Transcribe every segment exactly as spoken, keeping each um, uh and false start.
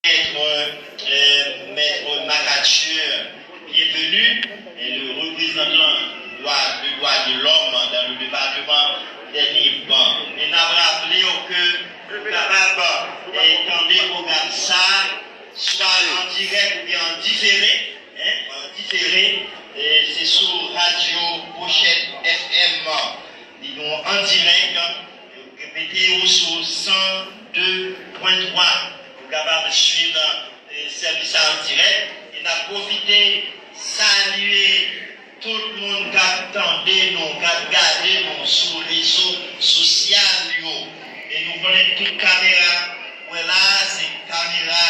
Maître, euh, Maître Makatcheur Bienvenu, et le représentant droit, de droits de l'homme dans le département des Nip. E n ap raple w ke ou kapab, eh, tande pwogram sa, swa an dirèk oubyen an difere, hein, an difere, e se sou Radio Pochette F M. Li nou an dirèk, repete yo sou san de pwen twa. Ou kapab swiv, eh, sèvis sa an dirèk. E n ap pwofite salye tout moun k ap tande nou, k ap gade nou sou rezo sosyal yo. E nou konnen tout kamera, wè la, se kamera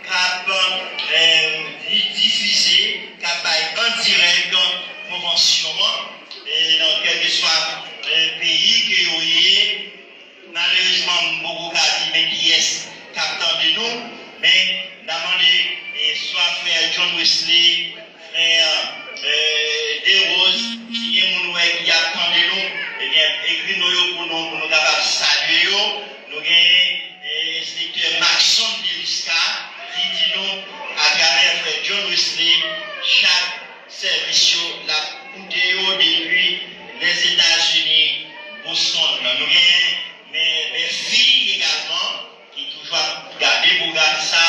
k ap, eh, di-, difize, k ap bay an dirèk konvansyon an. E nan kèlkeswa, eh, peyi ke yo ye, malerezman, m poko ka di men kiyès k ap tande nou, men n a mande, eh, swa frè John Wesley, frè, eh, Derose, si gen moun ou wè ki ap tande nou, ebyen, ekri non yo pou nou, pou nou kapab salye yo. Nou genyen, eh, enspektè Maxon Delisca ki di nou, atravè frè John Wesley, chak sèvis yo, l ap koute yo depi Lèzetazini, Boston. Nou genyen men, men fi egalman ki toujou ap gade pwogram sa,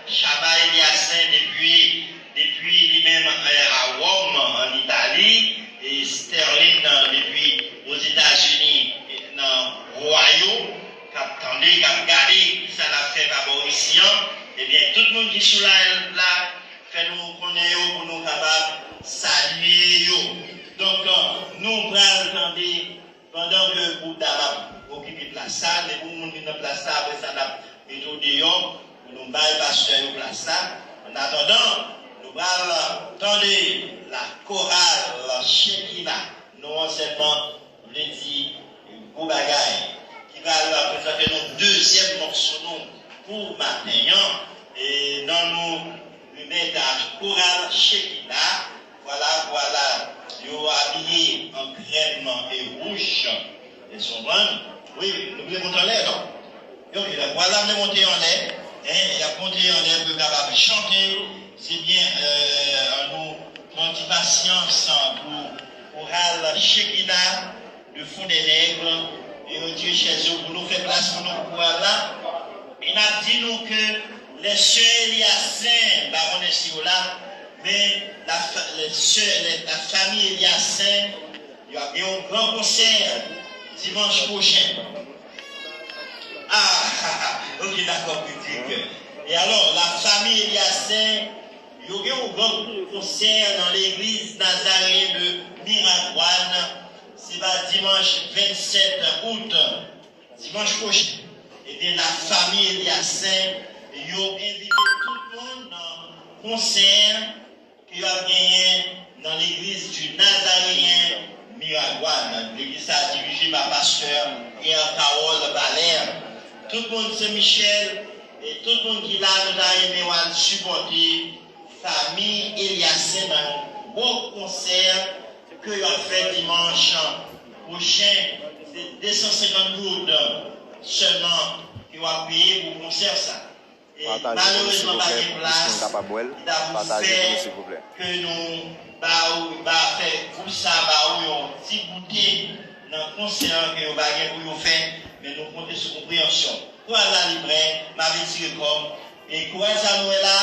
Chaba Eliasen depi, depi li menm, eh, a Wòm, ann Itali, e Sterling, eh, depi Ozetazini, eh, nan Ohio, k ap tande, k ap gade sa n ap fè pa bò isi an. Ebyen, tout moun ki sou live la, fè nou konnen yo pou nou kapab salye yo. Donk, nou pral tande, pandan ke gwoup dam ap okipe plas sa, depi yon moun vin nan plas sa, apre sa, n ap mete w deyò pou nou bay pastè yo plas sa. Annatandan, nou pral tande la chorale Shekinah. Non an sèlman vle di gwo bagay, ki pral prezante nou dezyèm mòso nou pou maten an. E nan nou remèt a koral Shekinah, vwala, vwala, yo abiye an krèm e wouj. Èske w konprann? Wi, nou vle monte anlè, non? Yo, vwala, m vle monte anlè. Hein, y ap monte anlè pou yo kapab chante. Se byen, euh, an nou pran ti pasyans pou koral Shekinah de Fondènèg, e retire chèz yo pou nou fè plas pou nou pou koral la. E n ap di nou ke lè sè Eliasen, m pa konnen si yo la, men la fa-, lè sè, lè, la fanmi Eliasen, y ap gen yon gran konsè dimanch pwochen. Ah, ok, dakò, kritik. E alò, la fanmi Eliasen, yo gen yon gran konsè nan legliz Nazareyen de Miragwàn. Se pa dimanch vennsèt out, dimanch pwochen. Ebyen, la fanmi Eliasen, yo envite tout moun nan konsè ke y ap genyen nan legliz di Nazareyen Miragwàn. Legliz sa a dirije pa pastè Pierre Carole Valère. Tout moun Sen Michèl e tout moun ki la, nou ta renmen w al sipòte fanmi Eliasen nan yon gwo konsè ke y ap fè dimanch pwochen. Se de san senkant goud sèlman ke w ap peye pou konsè sa. E malerezman, pa gen plas, li ta pou fè ke nou ba ou, ba fè gwoup sa ba ou yon ti goute nan konsè an ke yo pa gen pou yo fè, men nou konte sou konpreyansyon. Koral la li prè, m ap retire kò m. E koral sa nou wè la,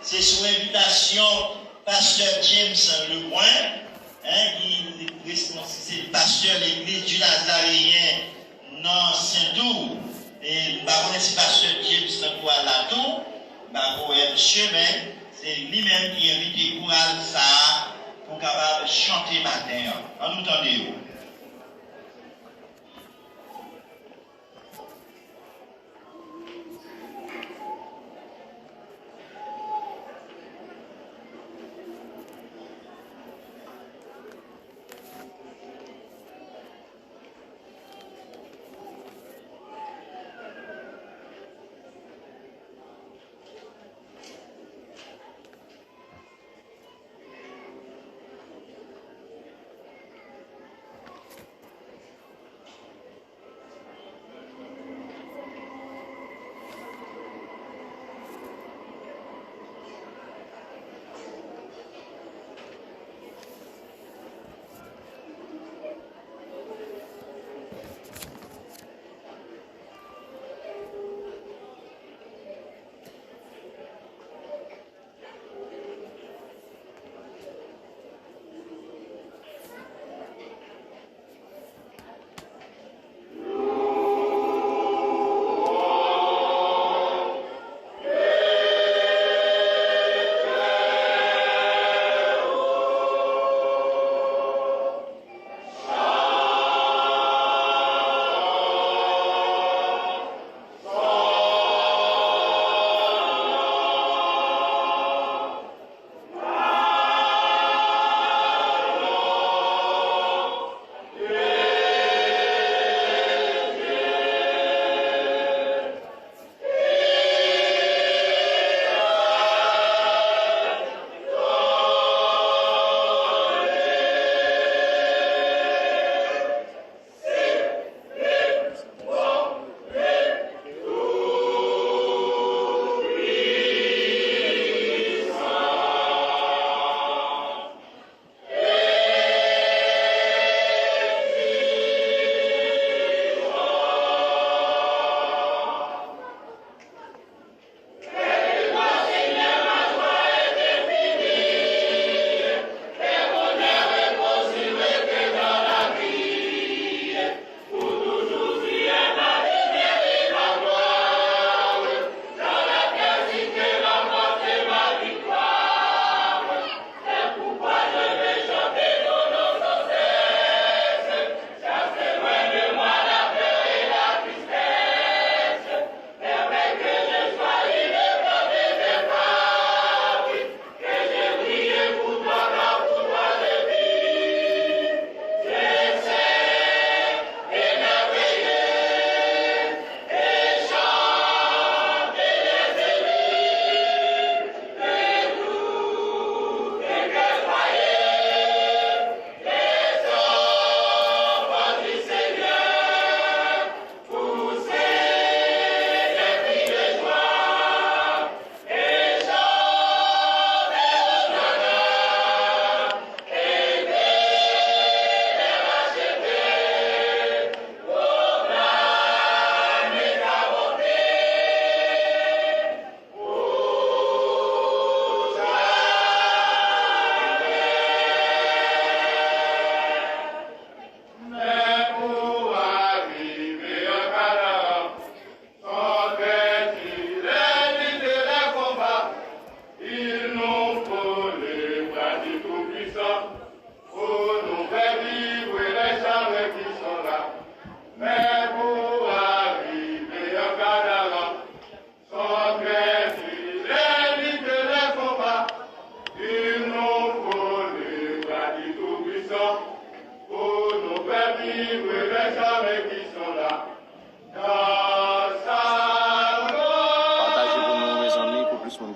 se sou envitasyon pastè James Lebrun, hein, ki respons-, se pastè legliz di Nazareyen nan Sentou. E m pa konnen si pastè James nan koral la tou, m pa ko wè misye, men se li menm ki envite koral sa a pou kapab chante maten an. An nou tande yo.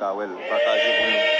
ka wè l. Pataje pou nou.